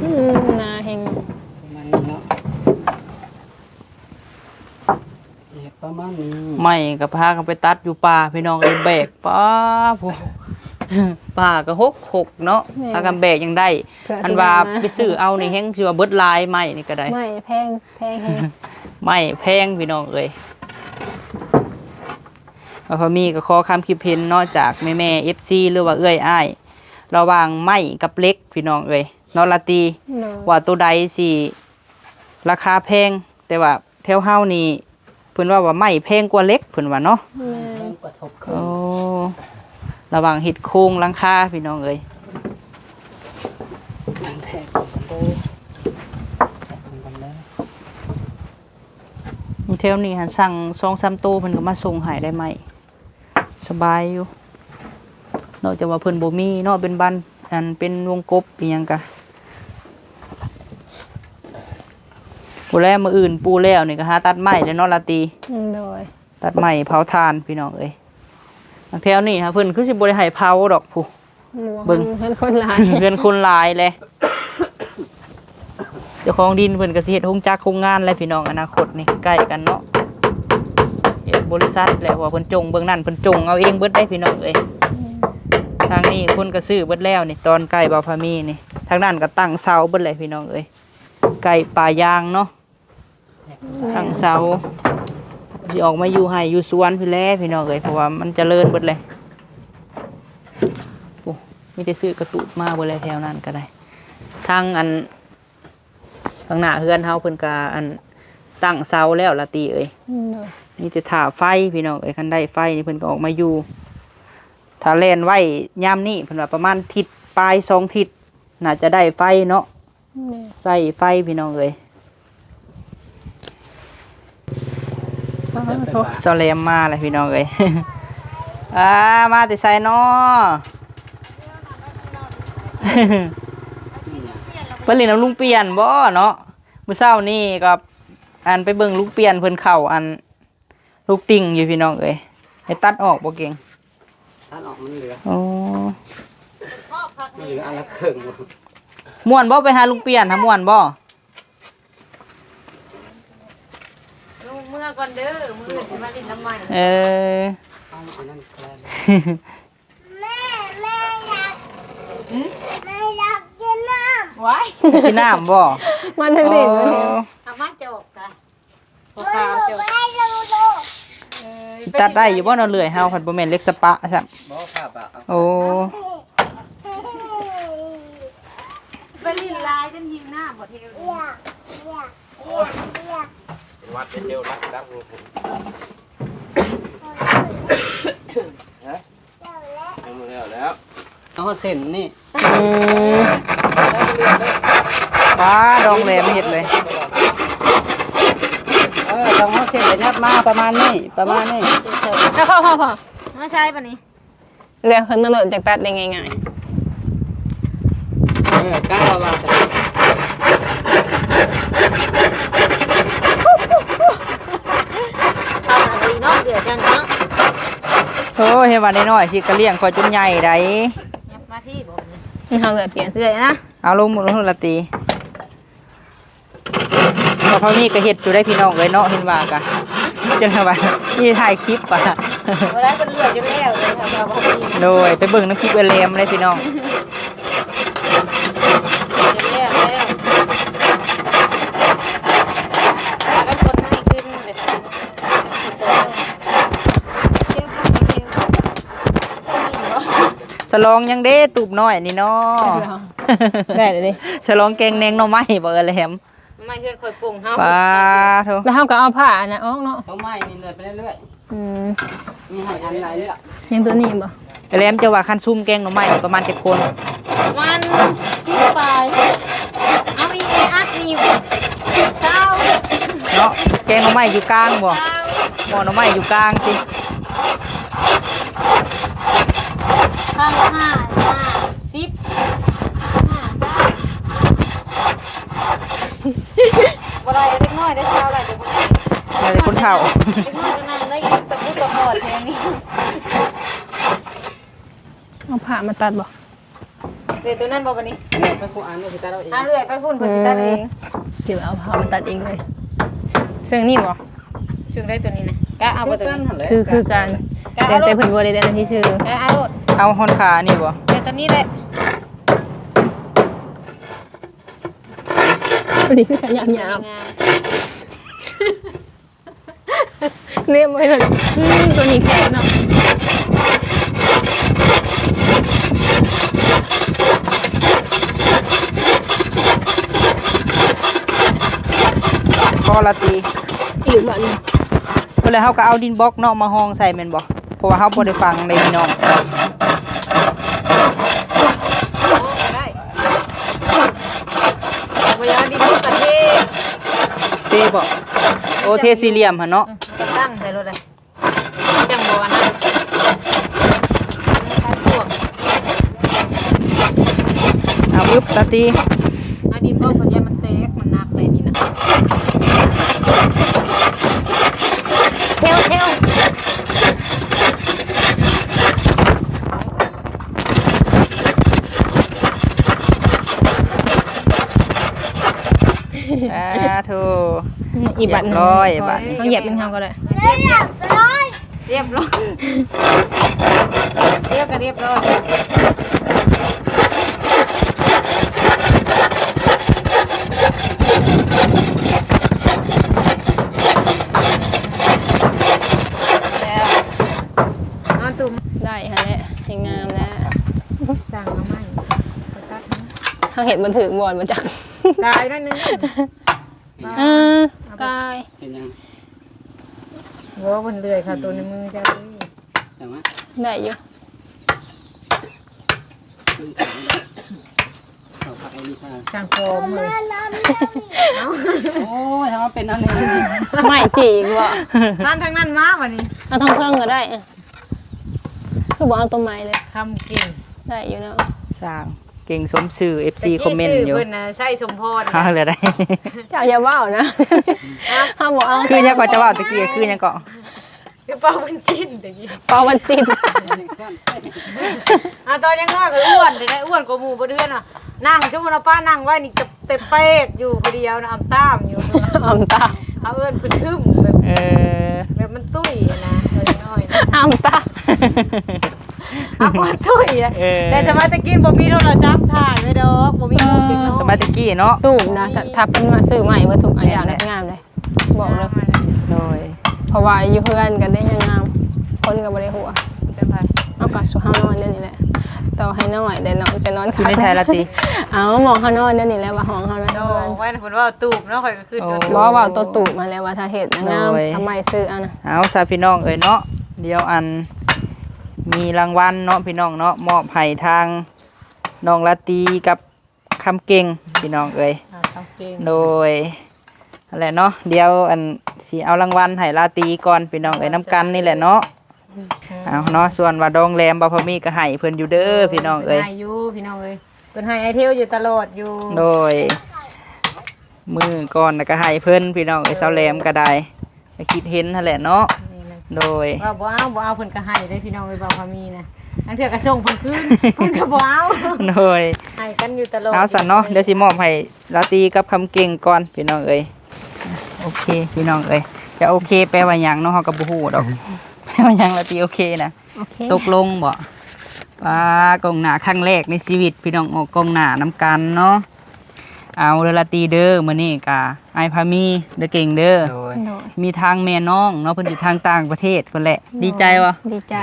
ອືມ ໜາແຮງ ປະມານນີ້ເນາະ. ປະມານນີ້ ໄມ້ກໍພາກັນໄປຕັດຢູ່ປ່າພີ່ນ້ອງເອີຍ ແບກ ປ້າ ຜູ້ ປ່າກໍຫົກໆເນາະ. ແມ່ນ ພາກັນແບກຍັງໄດ້ ເພື່ອ ອັນວ່າ ຊິໄດ້ມາ ໄປຊື້ເອົານີ້ແຮງຊິວ່າເບິດຫຼາຍ ໄມ້ນີ້ກໍໄດ້ ໄມ້ແພງ ແພງແຮງ ໄມ້ແພງພີ່ນ້ອງເອີຍ. ວ່າພໍມີກໍຂໍຄຳຄິດເຫັນເນາະ ຈາກແມ່ໆ ເອັຟຊີ ຫຼືວ່າເອື້ອຍອ້າຍ ລະຫວ່າງໄມ້ກັບເຫຼັກພີ່ນ້ອງເອີຍເນາະ ລາຕີ ໂດຍ ວ່າໂຕໃດຊິລາຄາແພງ ແຕ່ວ່າ ແຖວເຮົານີ້ເພິ່ນເວົ້າວ່າໄມ້ແພງກວ່າເຫຼັກ ເພິ່ນວ່າເນາະ. ແມ່ນ ແພງກວ່າທົບເຄິ່ງ. ໂອ້ ລະຫວ່າງເຮັດໂຄງຫຼັງຄາພີ່ນ້ອງເອີຍ. ແຖວນີ້ຫັ້ນສັ່ງສອງສາມໂຕ ເພິ່ນກໍມາສົ່ງໃຫ້ໄດ້ໄມ້. ສະບາຍຢູ່ເນາະ ແຕ່ວ່າເພິ່ນບໍ່ມີເນາະ ເປັນບ້ານ ອັນ ເປັນວົງກົບອີ່ຫຍັງກະ ຜູ້ແລ ມື້ອື່ນປູແລ້ວນີ້ກະຫາຕັດໄມ້ແລ້ວເນາະ ລາຕີ. ອືມ ໂດຍ ຕັດໄມ້ເຜົາຖ່ານພີ່ນ້ອງເອີຍ. ແຖວນີ້ຫາເພິ່ນຄືຊິບໍ່ໄດ້ໃຫ້ເຜົາດອກ ຜູ້ ເບິ່ງ ເຮືອນຄົນຫຼາຍ ເຮືອນຄົນຫຼາຍແຫຼະ. ເຈົ້າຂອງດິນເພິ່ນກໍຊິເຮັດໂຮງຈັກໂຮງງານແຫຼະພີ່ນ້ອງ ອະນາຄົດນີ້ໃກ້ກັນເນາະ ເຮັດ ບໍລິສັດແຫຼະ ເພາະວ່າເພິ່ນຈົ່ງເບິ່ງນັ້ນ ເພິ່ນຈົ່ງເອົາເອງເບິດເດ້ພີ່ນ້ອງເອີຍ. ທາງນີ້ຄົນກໍຊື້ເບິດແລ້ວນີ້ ຕອນໄກ່ບ່າວພາມີນີ້ ທາງນັ້ນກໍຕັ້ງເສົາເບິດເລີຍພີ່ນ້ອງເອີຍ ໄກ່ປ່າຢາງເນາະ. ຕັ້ງເສົາ ຊິອອກມາຢູ່ໄຮ່ຢູ່ສວນພຸ້ນແຫຼະພີ່ນ້ອງເອີຍ ເພາະວ່າມັນຈະເລີນເບິດເລີຍ. ໂອ້ ມີແຕ່ຊື້ກະຕູດມາເບິດເລີຍ ແຖວນັ້ນກໍໄດ້. ທາງອັນ ທາງໜ້າເຮືອນເຮົາເພິ່ນກໍອັນ ຕັ້ງເສົາແລ້ວລະຕິເອີຍ. ໂດຍ ມີແຕ່ຖ້າໄຟພີ່ນ້ອງເອີຍ ຄັນໄດ້ໄຟນີ້ເພິ່ນກໍອອກມາຢູ່. ຖ້າແລ່ນໄວ້ຍາມນີ້ ເພິ່ນວ່າປະມານທິດປາຍ ສອງທິດ ໜ້າຈະໄດ້ໄຟເນາະ. ແມ່ນ ໃສ່ໄຟພີ່ນ້ອງເອີຍ. ອ້າໂທ້ ສາວແຫຼມມາແລ້ວພີ່ນ້ອງເອີຍ. ອ່າ ມາແຕ່ໃສນໍ? ໄປຫຼິ້ນນຳລຸງປ່ຽນບໍເນາະ? ມື້ເຊົ້ານີ້ກໍ ອັນ ໄປເບິ່ງລຸງປ່ຽນເພິ່ນເຂົ້າ ອັນ ລູກຕິ່ງຢູ່ພີ່ນ້ອງເອີຍ. ໃຫ້ຕັດອອກບໍ່ເກັ່ງ? ຕັດອອກ ມັນເຫຼືອ. ໂອ້ ມັນເຫຼືອອັນລະເຄິ່ງ. ມ່ວນບໍ່? ໄປຫາລຸງປ່ຽນຫາ ມ່ວນບໍ່? ລຸງເມືອກ່ອນເດີ ມື້ອື່ນຊິມາຫຼິ້ນນຳໃໝ່. ເອີ ເອົາອັນນັ້ນແທນ. ແມ່ ແມ່ຢາກ ຫື? ແມ່ຢາກກິນນ້ຳ. ວ້າຍ ກິນນ້ຳບໍ່? ມາທາງນີ້ ໂອ້ ມາທາງນີ້ ເອົາມາຈອກຊະ. ຕັດໄດ້ຢູ່ບໍ່ເນາະ? ເລື່ອຍເຮົາພັດບໍ່ແມ່ນເຫຼັກສະປະຊ້ຳ. ບໍ່ ຜ້າບາກເອົາ. ໂອ້ ໄປຫຼິ້ນລາຍຈົນຫິວນ້ຳບໍ່ເທວ. ເປັນຫວັດເດ້ ເທວ ດັກ ດັກ. ຮະ? ຍັງບໍ່ແລ້ວແລ້ວ ເອົາຮອດເສັ້ນນີ້. ອືມ ປາດ ດອງແຫຼມເຮັດເລີຍ. ເອີ ຕ້ອງຮອດເສັ້ນ ຂະຫຍັບມາປະມານນີ້ ປະມານນີ້. ເອົາ ພໍ ພໍ ພໍ ມາໃຊ້ປານນີ້ ແລ້ວຂຶ້ນມາໂລດ ຈັກຕັດໄດ້ງ່າຍໆ. ເອີ ກ້າວ່າ ເອົາອັນນີ້ເນາະ ດຽວຈັ່ງເນາະ. ໂອ້ຍ ເຫັນວ່ານ້ອຍໆຊິກະລ້ຽງຂ້ອຍຈົນໃຫຍ່ໄດ໋. ມາທີ່ບໍ່ ນີ້ເຮົາເລືອກປ່ຽນເລື່ອຍນະ. ເອົາລົງ ລົງລະຕີ. ເພາະເທົ່ານີ້ກໍເຮັດຢູ່ໄດ໋ພີ່ນ້ອງເອີຍເນາະ ເຫັນວ່າກະ ຈົນວ່າມີຖ່າຍຄລິບວ່າ ບໍ່ໄດ້ ເພິ່ນເລືອກຢູ່ແລ້ວເລີຍ ເຂົາເຈົ້າບໍ່ມີ. ໂດຍ ໄປເບິ່ງນຳຄລິບເອື້ອຍແຫຼມເລີຍພີ່ນ້ອງ. ເລືອກແລ້ວ ແລ້ວກໍຄົນໃຫ້ຂຶ້ນເລີຍ. ສະຫຼອງຫຍັງເດ້ ຕູບນ້ອຍນີ້ເນາະ? ໄດ້ແລ້ວເດ້ ສະຫຼອງແກງແໜງໜໍ່ໄມ້ບໍ່ເອື້ອຍແຫຼມ? ໜໍ່ໄມ້ເຮືອນຂ້ອຍປຸງເຮົາ. ປາໂທ ແລ້ວເຮົາກໍເອົາຜ້າອັນນັ້ນອອກເນາະ. ໜໍ່ໄມ້ນີ້ເລື່ອຍໄປເລື້ອຍໆ. ອືມ ມີໃຫ້ອັນຫຼາຍເລືອກ. ຍັງຕົວນີ້ບໍ່? ເອື້ອຍແຫຼມ ເຈົ້າວ່າຄັນຊຸມແກງໜໍ່ໄມ້ປະມານຈັກຄົນ? ປະມານສິບປາຍ. ເອົາ ມີແອອັດນີ້ ຊາວ ເນາະ. ແກງໜໍ່ໄມ້ຢູ່ກາງບໍ່? ຊາວ. ໝໍ້ໜໍ່ໄມ້ຢູ່ກາງຕິ. ທາງລະຫ້າ ຫ້າ ສິບ ຫ້າ ຊາວ. ບໍ່ໄດ້ ເດັກນ້ອຍໄດ້ຊາວໄດ້ ແຕ່ບໍ່ໄດ້ ໄດ້ແຕ່ຄົນເຖົ້າ. ເດັກນ້ອຍກໍນັ່ງໄດ້ ຕະປຸດຕະປອດແຖວນີ້. ເອົາຜ້າມາຕັດບໍ່? ເດ ຕົວນັ້ນບໍ່ບັດນີ້? ເລືອກໄປຜູ້ອັນ ເຮົາຊິຕັດເອົາເອງ. ຫາເລື່ອຍໄປພຸ້ນ ເພິ່ນຊິຕັດເອງ. ເອີ ເກັບເອົາຜ້າມາຕັດເອງເລີຍ. ເຊິ່ງນີ້ບໍ່? ເຊິ່ງໄດ້ຕົວນີ້ນະ. ກະເອົາບໍ່ຕົວນີ້? ຄື ຄືກັນ ກະເອົາໂລດ. ແຕ່ເພິ່ນບໍ່ໄດ້ອັນນັ້ນຊື່ໆ. ກະເອົາໂລດ. ເອົາຮອນຂານີ້ບໍ່? ແຕ່ຕົວນີ້ແຫຼະ. ອັນນີ້ຄືຂະຫຍັບຍາວ. ງາມ. ເນມໄວ້ນັ້ນ. ອືມ ຕົວນີ້ແຂງເນາະ. ພໍລະຕິ ອີກບາດໜຶ່ງ. ເພິ່ນແລ້ວເຮົາກໍເອົາດິນບລັອກເນາະມາຮອງໃສ່ແມ່ນບໍ່? ເພາະວ່າເຮົາບໍ່ໄດ້ຝັງເດ້ພີ່ນ້ອງ. ບໍ່ຢາກດິນກະເທ ເທບໍ່? ໂອ້ ເທສີ່ຫຼ່ຽມຫັ້ນເນາະ. ອືມ ກະຕັ້ງໃສ່ໂລດເລີຍ ຈັ່ງບໍ່ອັນນັ້ນ. ເອົາ ປຶບ ຕາຕີ ເອົາດິນອອກ ມັນຢ່າມັນແຕກ ມັນໜັກໄປນີ້ນະ. ເທວ ເທວ. ສາທຸ. ອີກບາດໜຶ່ງ ຮຽບຮ້ອຍບາດນີ້. ເຮົາຢຽບເອງເຮົາກໍໄດ້. ຮຽບຮ້ອຍ ຮຽບຮ້ອຍ ດຽວກໍຮຽບຮ້ອຍ ແລ້ວ ເອົາຕຸ່ມ ໄດ້ຫັ້ນແຫຼະ ໃຫ້ງາມແລ້ວ ສັ່ງເອົາໃໝ່ ໄປຕັດໃຫ້ ເຮົາເຮັດບໍ່ຖືກບ່ອນບໍ່ຈັກ ຕາຍໜ້ອຍໜຶ່ງ ເອີ ຕາຍ ເປັນຫຍັງ? ໂອ້ ເພິ່ນເລື່ອຍເຂົ້າໂຕໃນມືເຈົ້າຕິ ຈັ່ງວະ ໄດ້ຢູ່ ເຂົ້າພັກເອົານີ້ ຊ່າງຟອມເລີຍ ເອົ້າ ໂອ້ຍ ເຮົາເປັນອັນນີ້ ໄມ້ຈີກບໍ່ ຮ້ານທາງນັ້ນມາບັດນີ້ ເອົາທາງເທິງກໍໄດ້ ຄືບໍ່ເອົາຕົວໃໝ່ເລີຍ ຄຳເກັ່ງ ໄດ້ຢູ່ເນາະ ຊ່າງເກັ່ງສົມຊື່ ເອັຟຊີຄອມເມັນຢູ່ ເພິ່ນນະ ໄຊສົມພອນ ເອົາແລ້ວໄດ໋ ເຈົ້າຢ່າເວົ້ານະ ເຮົາບໍ່ເອົາ ຄືຫຍັງເກາະ ເຈົ້າເວົ້າຕະກີ້ ຄືຫຍັງເກາະ ຄືເປົາວັນຈິນຕະກີ້ ເປົາວັນຈິນ ອາ ຕອນຍັງນ້ອຍກໍອ້ວນ ແຕ່ໄດ້ອ້ວນກວ່າໝູ່ ບໍ່ເດືອນນະ ນັ່ງ ສົມມຸດວ່າປ້ານັ່ງໄວ້ນີ້ ແຕ່ແປກຢູ່ຜູ້ດຽວນະ ອຳຕາມຢູ່ ອຳຕາມ ເຮົາເອີ້ນເພິ່ນທຶ້ມແບບ ເອີ ແບບມັນຕຸ້ຍນະ ຕອນນ້ອຍ ອຳຕາມ ອາ ບໍ່ຕຸ້ຍ ເອີ ແຕ່ສະໄໝຕະກີ້ບໍ່ມີໂທລະສັບຖ່າຍໄວ້ດອກ ບໍ່ມີຮູບເດັກນ້ອຍ ສະໄໝຕະກີ້ເນາະ ຕູບນະ ຖ້າ ຖ້າເພິ່ນມາຊື້ໃໝ່ເບິດທຸກອັນຢ່າງ ແມ່ນແຫຼະ ງາມເລີຍ ບອກເລີຍ ໂດຍ ເພາະວ່າຢູ່ເຮືອນກັນໄດ້ຍັງງາມ ຄົນກໍບໍ່ໄດ້ຫົວ ເປັນໃຜ ເອົາກໍສູ່ເຮົານອນດຽວນີ້ແຫຼະ ຕໍ່ໃຫ້ນ້ອຍໄດ້ນອນ ແຕ່ນອນ ຢູ່ໃນໃສລະຕິ ເອົາ ໝ່ອງເຮົານອນດຽວນີ້ແຫຼະ ວ່າຫ້ອງເຮົານະ ໂດຍ ເພິ່ນເວົ້າຕູບເນາະ ຂ້ອຍກໍຄື ໂອ້ ບໍ່ ເວົ້າໂຕຕູບຫັ້ນແຫຼະ ວ່າຖ້າເຮັດນະງາມ ໂດຍ ທຳໄມຊື້ອັນນະ ເອົາຊະພີ່ນ້ອງເອີຍເນາະ ດຽວອັນ ມີລາງວັນເນາະພີ່ນ້ອງເນາະ ມອບໃຫ້ທາງນ້ອງລາຕີກັບ ຄຳເກັ່ງພີ່ນ້ອງເອີຍ ຄຳເກັ່ງ ໂດຍ ຫັ້ນແຫຼະເນາະ ດຽວອັນ ຊິເອົາລາງວັນໃຫ້ລາຕີກ່ອນພີ່ນ້ອງເອີຍ ນຳກັນນີ້ແຫຼະເນາະ ເອົາເນາະ ສ່ວນວ່າດອງແຫຼມ ບ່າວພາມີກໍໃຫ້ເພິ່ນຢູ່ເດີພີ່ນ້ອງເອີຍ ເພິ່ນໃຫ້ຢູ່ພີ່ນ້ອງເອີຍ ເພິ່ນໃຫ້ອ້າຍເທວຢູ່ຕະຫຼອດຢູ່ ໂດຍ ມື້ກ່ອນນະກໍໃຫ້ເພິ່ນພີ່ນ້ອງເອີຍ ສາວແຫຼມກໍໄດ້ ກໍຄິດເຫັນຫັ້ນແຫຼະເນາະ ໂດຍ ວ່າບໍ່ເອົາ ບໍ່ເອົາ ເພິ່ນກໍໃຫ້ເດ້ພີ່ນ້ອງເອີຍ ບ່າວພາມີນະ ລາງເທື່ອກໍສົ່ງເພິ່ນຄືນ ເພິ່ນກໍບໍ່ເອົາ ໂດຍ ໃຫ້ກັນຢູ່ຕະຫຼອດ ເອົາຊັ້ນເນາະ ດຽວຊິມອບໃຫ້ລາຕີກັບຄຳເກັ່ງກ່ອນພີ່ນ້ອງເອີຍ ໂອເຄພີ່ນ້ອງເອີຍ ຈະໂອເຄແປວ່າຫຍັງເນາະ ເຮົາກໍບໍ່ຮູ້ດອກ ແປວ່າຫຍັງລາຕີ ໂອເຄນະ ໂອເຄ ຕົກລົງບໍ ປາ ກ້ອງໜ້າຄັ້ງແລກໃນຊີວິດພີ່ນ້ອງ ອອກກ້ອງໜ້ານຳກັນເນາະ ເອົາເດີລາຕີເດີ ມື້ນີ້ກະອ້າຍພາມີເດີເກັ່ງເດີ ໂດຍ ໂດຍ ມີທາງແມ່ນ້ອງເນາະ ເພິ່ນຢູ່ທາງຕ່າງປະເທດພຸ້ນແຫຼະ ໂດຍ ດີໃຈບໍ່? ດີໃຈ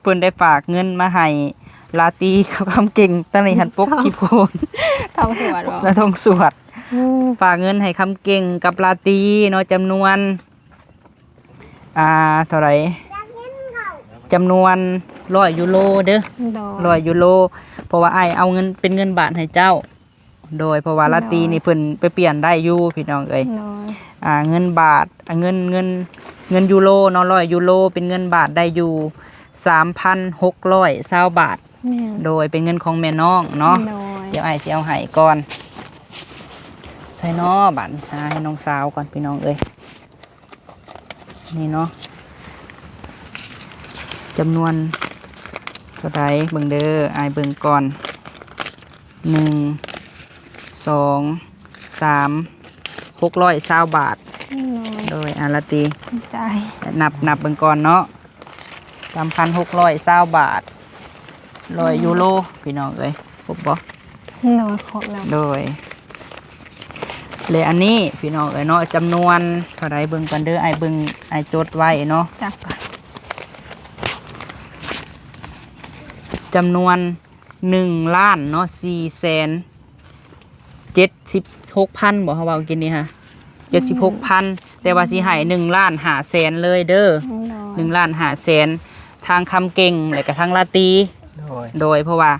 ເພິ່ນໄດ້ຝາກເງິນມາໃຫ້ລາຕີກັບຄຳເກັ່ງ ຕອນນີ້ຫັ້ນປົກຂີ້ໂພນ ທ້ອງສວດບໍ ລະທ້ອງສວດ ອືມ ຝາກເງິນໃຫ້ຄຳເກັ່ງກັບລາຕີເນາະ ຈຳນວນ ອ່າ ເທົ່າໃດ ຈຳນວນຮ້ອຍຢູໂຣເດີ ໂດຍ ຮ້ອຍຢູໂຣ ເພາະວ່າອ້າຍເອົາເງິນເປັນເງິນບາດໃຫ້ເຈົ້າ ໂດຍ ເພາະວ່າລາຕີນີ້ເພິ່ນໄປປ່ຽນໄດ້ຢູ່ພີ່ນ້ອງເອີຍ ໂດຍ ອ່າ ເງິນບາດ ອ່າ ເງິນ ເງິນ ເງິນຢູໂຣເນາະ ຮ້ອຍຢູໂຣ ເປັນເງິນບາດໄດ້ຢູ່ສາມພັນຫົກຮ້ອຍຊາວບາດ ແມ່ນ ໂດຍ ເປັນເງິນຂອງແມ່ນ້ອງເນາະ ໂດຍ ດຽວອ້າຍຊິເອົາໃຫ້ກ່ອນ ໃສ່ເນາະ ບາດຫາໃຫ້ນ້ອງສາວກ່ອນພີ່ນ້ອງເອີຍ ນີ້ເນາະ ຈຳນວນເທົ່າໃດ ເບິ່ງເດີ ອ້າຍເບິ່ງກ່ອນ ໜຶ່ງ ສອງ ສາມ ຫົກຮ້ອຍຊາວບາດ ໂດຍ ໂດຍ ອາ ລາຕີ ຈ່າຍ ນັບ ນັບເບິ່ງກ່ອນເນາະ ສາມພັນຫົກຮ້ອຍຊາວບາດ ຮ້ອຍຢູໂຣ ພີ່ນ້ອງເອີຍ ຄົບບໍ່? ໂດຍ ຄົບແລ້ວ ໂດຍ ແລະ ອັນນີ້ພີ່ນ້ອງເອີຍເນາະ ຈຳນວນເທົ່າໃດເບິ່ງກ່ອນເດີ ອ້າຍເບິ່ງ ອ້າຍຈົດໄວ້ເນາະ ຈັບກ່ອນ ຈຳນວນໜຶ່ງລ້ານເນາະ ສີ່ແສນເຈັດສິບຫົກພັນ ບໍ່ ເຮົາເວົ້າກິນນີ້ຮະ ເຈັດສິບຫົກພັນ ແຕ່ວ່າຊິໃຫ້ໜຶ່ງລ້ານຫ້າແສນເລີຍເດີ ໂດຍ ໜຶ່ງລ້ານຫ້າແສນ ທາງຄຳເກັ່ງ ແລະກະທາງລາຕີ ໂດຍ ໂດຍ ເພາະວ່າ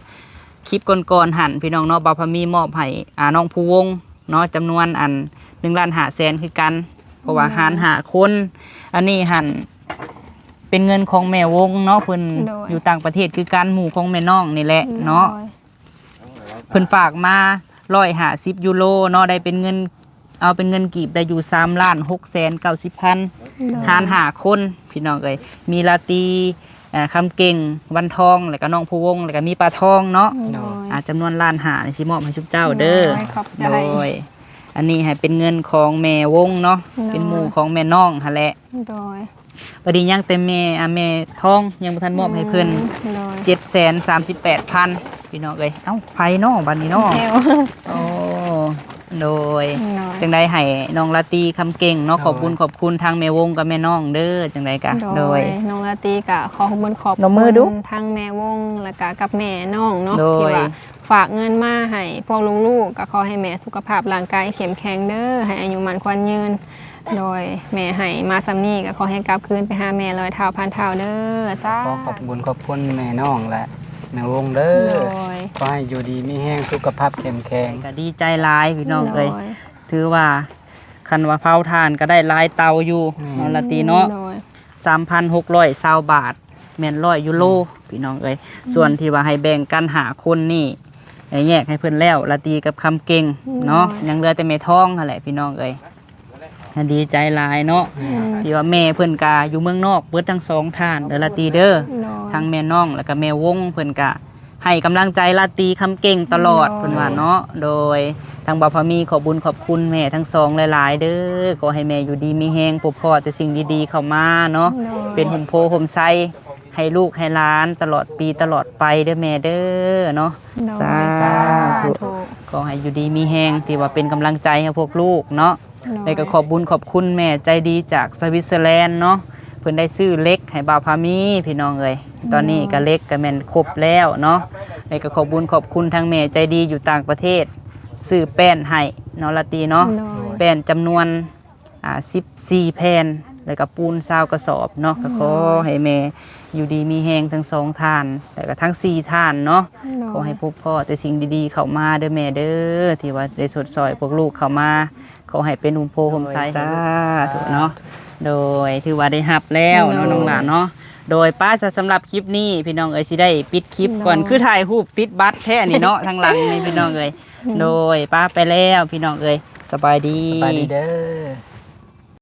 ຄລິບກ່ອນໆຫັ້ນ ພີ່ນ້ອງເນາະ ບ່າວພາມີມອບໃຫ້ ອ່າ ນ້ອງພູວົງເນາະ ຈຳນວນ ອັນ ໜຶ່ງລ້ານຫ້າແສນຄືກັນ ເພາະວ່າ ໂດຍ ຫານຫ້າຄົນ ອັນນີ້ຫັ້ນ ເປັນເງິນຂອງແມ່ວົງເນາະ ເພິ່ນ ໂດຍ ຢູ່ຕ່າງປະເທດຄືກັນ ໝູ່ຂອງແມ່ນ້ອງນີ້ແຫຼະເນາະ ໂດຍ ເພິ່ນຝາກມາຮ້ອຍຫ້າສິບຢູໂຣເນາະ ໄດ້ເປັນເງິນ ເອົາເປັນເງິນກີບໄດ້ຢູ່ສາມລ້ານຫົກແສນເກົ້າສິບພັນ ໂດຍ ຫານຫ້າຄົນ ພີ່ນ້ອງເອີຍ ມີລາຕີ ເອີ ຄຳເກັ່ງ ວັນທອງ ແລ້ວກະນ້ອງພູວົງ ແລ້ວກະມີປາທອງເນາະ ໂດຍ ອາ ຈຳນວນລ້ານຫ້ານີ້ຊິມອບໃຫ້ຊຸມເຈົ້າເດີ ໂດຍ ຂອບໃຈ ໂດຍ ອັນນີ້ໃຫ້ເປັນເງິນຂອງແມ່ວົງເນາະ ໂດຍ ເປັນໝູ່ຂອງແມ່ນ້ອງຫັ້ນແຫຼະ ໂດຍ ບັດນີ້ຍັງແຕ່ແມ່ ອາ ແມ່ທອງຍັງບໍ່ທັນມອບໃຫ້ເພິ່ນ ອືມ ໂດຍ ເຈັດແສນສາມສິບແປດພັນ ພີ່ນ້ອງເອີຍ. ເອົ້າ ໃຜເນາະບັດນີ້ເນາະ? ແຖວ ໂອ້ ໂດຍ ໂດຍ ຈັ່ງໃດໃຫ້ນ້ອງລາຕີຄຳເກັ່ງເນາະ ໂດຍ ຂອບບຸນຂອບຄຸນທາງແມ່ວົງກັບແມ່ນ້ອງເດີ. ຈັ່ງໃດກະ ໂດຍ ໂດຍ ນ້ອງລາຕີກະຂໍຂອບບຸນຂອບຄຸນທາງແມ່ວົງ ແລ້ວກະກັບແມ່ນ້ອງເນາະ ໂດຍ ທີ່ວ່າ ຝາກເງິນມາໃຫ້ພວກລູກໆ ກໍຂໍໃຫ້ແມ່ສຸຂະພາບຮ່າງກາຍເຂັ້ມແຂງເດີ ໃຫ້ອາຍຸໝັ້ນຂວັນຍືນ. ໂດຍ ແມ່ໃຫ້ມາສ່ຳນີ້ ກໍຂໍໃຫ້ກັບຄືນໄປຫາແມ່ຮ້ອຍເທົ່າພັນເທົ່າເດີ. ສາທຸ ຂໍຂອບບຸນຂອບຄຸນແມ່ນ້ອງ ແລະ ແມ່ວົງເດີ ໂດຍ ຂໍໃຫ້ຢູ່ດີມີແຮງ ສຸຂະພາບເຂັ້ມແຂງ. ກໍດີໃຈຫຼາຍພີ່ນ້ອງເອີຍ ໂດຍ ຖືວ່າ ຄັນວ່າເຜົາຖ່ານກໍໄດ້ຫຼາຍເຕົາຢູ່ ແມ່ນ ເນາະ ລາຕີເນາະ ໂດຍ ສາມພັນຫົກຮ້ອຍຊາວບາດ ແມ່ນຮ້ອຍຢູໂຣ ອືມ ພີ່ນ້ອງເອີຍ. ອືມ ສ່ວນທີ່ວ່າໃຫ້ແບ່ງກັນຫ້າຄົນນີ້ ແຍກໃຫ້ເພິ່ນແລ້ວ ລາຕີກັບຄຳເກັ່ງເນາະ ໂດຍ ຍັງເຫຼືອແຕ່ແມ່ທອງຫັ້ນແຫຼະ ພີ່ນ້ອງເອີຍ. ດີໃຈຫຼາຍເນາະ ອືມ ທີ່ວ່າແມ່ເພິ່ນກະຢູ່ເມືອງນອກເບິດທັງສອງທ່ານເດີ ລາຕີເດີ ໂດຍ ທັງແມ່ນ້ອງ ແລ້ວກະແມ່ວົງ ເພິ່ນກະ ໃຫ້ກຳລັງໃຈລາຕີຄຳເກັ່ງຕະຫຼອດ ໂດຍ ເພິ່ນວ່າເນາະ. ໂດຍ ທາງບ່າວພາມີຂອບບຸນຂອບຄຸນແມ່ທັງສອງຫຼາຍໆເດີ ຂໍໃຫ້ແມ່ຢູ່ດີມີແຮງ ພົບພໍ້ແຕ່ສິ່ງດີໆເຂົ້າມາເນາະ ໂດຍ ເປັນຮົ່ມໂພຮົ່ມໄຊໃຫ້ລູກໃຫ້ຫຼານຕະຫຼອດປີຕະຫຼອດໄປເດີແມ່ເດີເນາະ. ໂດຍ ສາທຸ ສາທຸ ຂໍໃຫ້ຢູ່ດີມີແຮງ ທີ່ວ່າເປັນກຳລັງໃຈໃຫ້ພວກລູກເນາະ. ໂດຍ ແລ້ວກໍຂອບບຸນຂອບຄຸນແມ່ໃຈດີຈາກສະວິດເຊີແລນເນາະ ເພິ່ນໄດ້ຊື້ເຫຼັກໃຫ້ບ່າວພາມີ ພີ່ນ້ອງເອີຍ. ໂດຍ ຕອນນີ້ກໍເຫຼັກກໍແມ່ນຄົບແລ້ວເນາະ ແລ້ວກໍຂອບບຸນຂອບຄຸນທາງແມ່ໃຈດີຢູ່ຕ່າງປະເທດ ຊື້ແປ້ນໃຫ້ເນາະ ລາຕີເນາະ ໂດຍ ແປ້ນຈຳນວນ ອ່າ ສິບສີ່ແຜ່ນ ແລ້ວກໍປູນຊາວກະສອບເນາະ. ໂດຍ ກໍຂໍໃຫ້ແມ່ຢູ່ດີມີແຮງທັງສອງທ່ານ ແລ້ວກໍທັງສີ່ທ່ານເນາະ ໂດຍ ຂໍໃຫ້ພົບພໍ້ແຕ່ສິ່ງດີໆເຂົ້າມາເດີແມ່ເດີ ທີ່ວ່າໄດ້ຊົດຊ່ອຍພວກລູກເຂົ້າມາ ຂໍໃຫ້ເປັນຮົ່ມໂພຮົ່ມໄຊ ໂດຍ ໃຫ້ລູກ ສາທຸເນາະ. ໂດຍ ຖືວ່າໄດ້ຮັບແລ້ວເນາະ ໂດຍ ນ້ອງຫຼ້າເນາະ. ໂດຍ ໄປຊະ ສຳລັບຄລິບນີ້ ພີ່ນ້ອງເອີຍ ຊິໄດ້ປິດຄລິບກ່ອນ ໂດຍ ຄືຖ່າຍຮູບຕິດບັດແທ້ນີ້ເນາະ ທາງຫຼັງນີ້ ພີ່ນ້ອງເອີຍ. ອືມ ໂດຍ ໄປ ໄປແລ້ວ ພີ່ນ້ອງເອີຍ ສະບາຍດີ ສະບາຍດີເດີ.